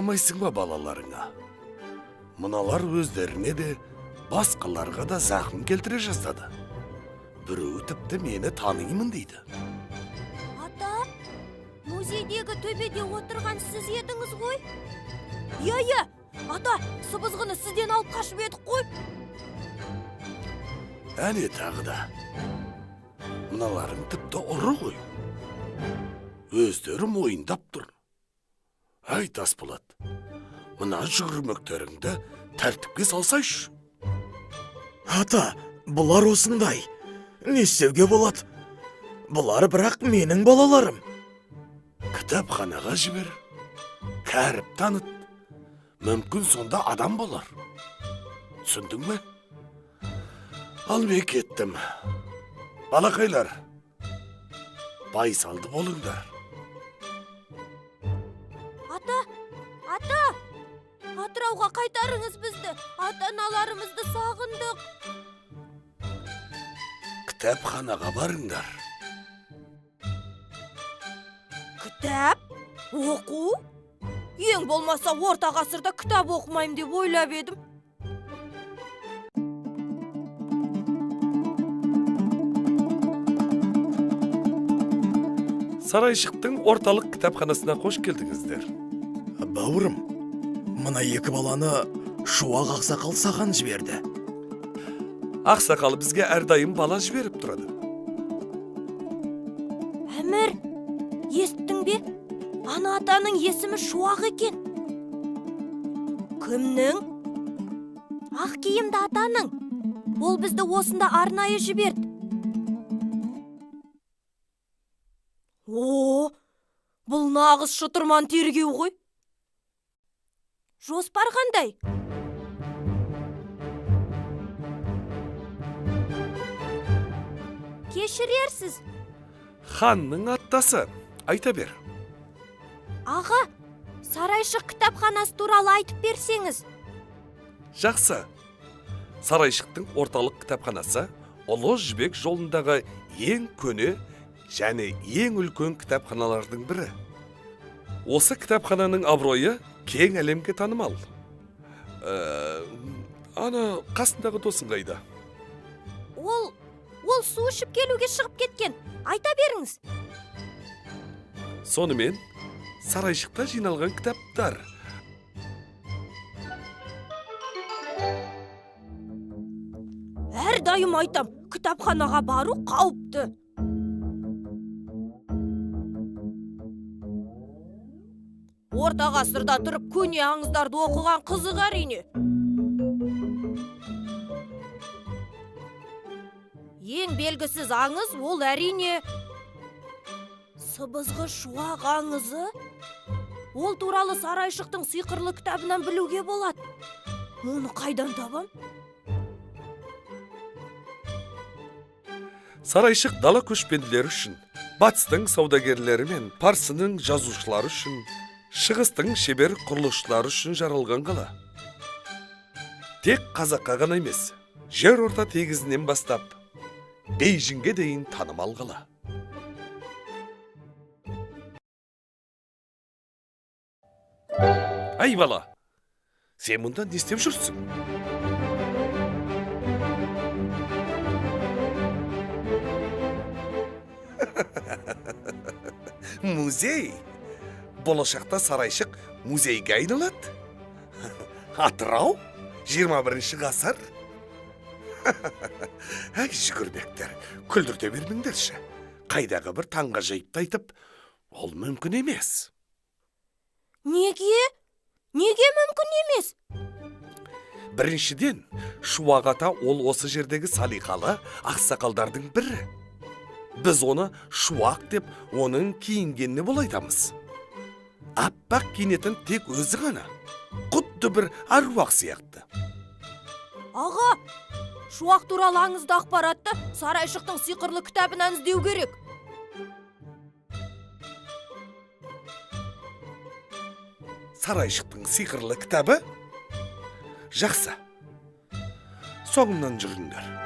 Қарамайсың ба балаларыңа? Мыналар өздеріне де, басқаларға да зақым келтіре жаздады. Біреуі тіпті мені танимын дейді. Ата, музейдегі төбеде отырған сіз едіңіз ғой? Иә, иә, ата, сыбызғыны сізден алып қашып едік қой. Әне тағы да. Мыналарың тіпті ұры ғой. Өздері мойындап тұр. Әй, Тасболат, мына жүгірмектеріңді тәртіпке салсайшы. Ата, бұлар осындай. Не істеуге болады? Бұлар бірақ менің балаларым. Кітапханаға жібер, кәріп таныт. Мүмкін сонда адам болар. Түсіндің ме? Ал мен кеттім. Балақайлар, байсалды болыңдар. Ата, ата, Атырауға қайтарыңыз бізді. Ата-аналарымызды сағындық. Кітапханаға барыңдар. Кітап? Оқу? Ең болмаса орта ғасырда кітап оқымаймын деп ойлап едім. Сарайшықтың орталық кітапханасына қош келдіңіздер. Бауырым, мына екі баланы Шуақ ақсақал саған жіберді. Ақсақал бізге әрдайым бала жіберіп тұрады. Әмір, естің бе? Ана атаның есімі Шуақ екен. Кімнің? Ақ киімді атаның. Ол бізді осында арнайы жіберді. О, бұл нағыз шытырман тергеу ғой. Жоспар қандай? Кешірерсіз. Ханның аттасы, айта бер. Аға, Сарайшық кітапханасы туралы айтып берсеңіз. Жақсы. Сарайшықтың орталық кітапханасы Ұлы Жібек жолындағы ең көне және ең үлкен кітапханалардың бірі. Осы кітапхананың абыройы кең әлемге танымал. Ана қасындағы досың қайда? Ол су ішіп келуге шығып кеткен. Айта беріңіз. Сонымен, Сарайшықта жиналған кітаптар. Әрдайым айтам, кітапханаға бару қауіпті. Орта ғасырда тұрып көне аңыздарды оқыған қызық әрине. Ең белгісіз аңыз ол әрине сыбызғы шуақ аңызы. Ол туралы Сарайшықтың сиқырлы кітабынан білуге болады. Оны қайдан табам? Сарайшық дала көшпенділері үшін, батыстың саудагерлері мен парсының жазушылары үшін, шығыстың шебер құрылысшылары үшін жаралған қала. Тек қазаққа ғана емес, жер орта тегізінен бастап Бейжіңге дейін танымал қала. Ай бала, сен мұнда не істеп жүрсің? Музей. Болашақта Сарайшық музейге айналады. Атырау, 21 ғасыр. Әй, жүгірмектер, күлдірте бермеңдерші. Қайдағы бір таңғажайыпты айтып, ол мүмкін емес. Неге? Неге мүмкін емес? Біріншіден, Шуақ ата ол осы жердегі салиқалы ақсақалдардың бірі. Біз оны Шуақ деп, оның киінгеніне бола айтамыз. Аппақ киінетін тек өзі ғана. Құдды бір аруақ сияқты. Аға, Шуақ туралы аңызды ақпаратты Сарайшықтың сиқырлы кітабынан іздеу керек. Сарайшықтың сиқырлы кітабы? Жақсы. Соңымнан жүріңдер.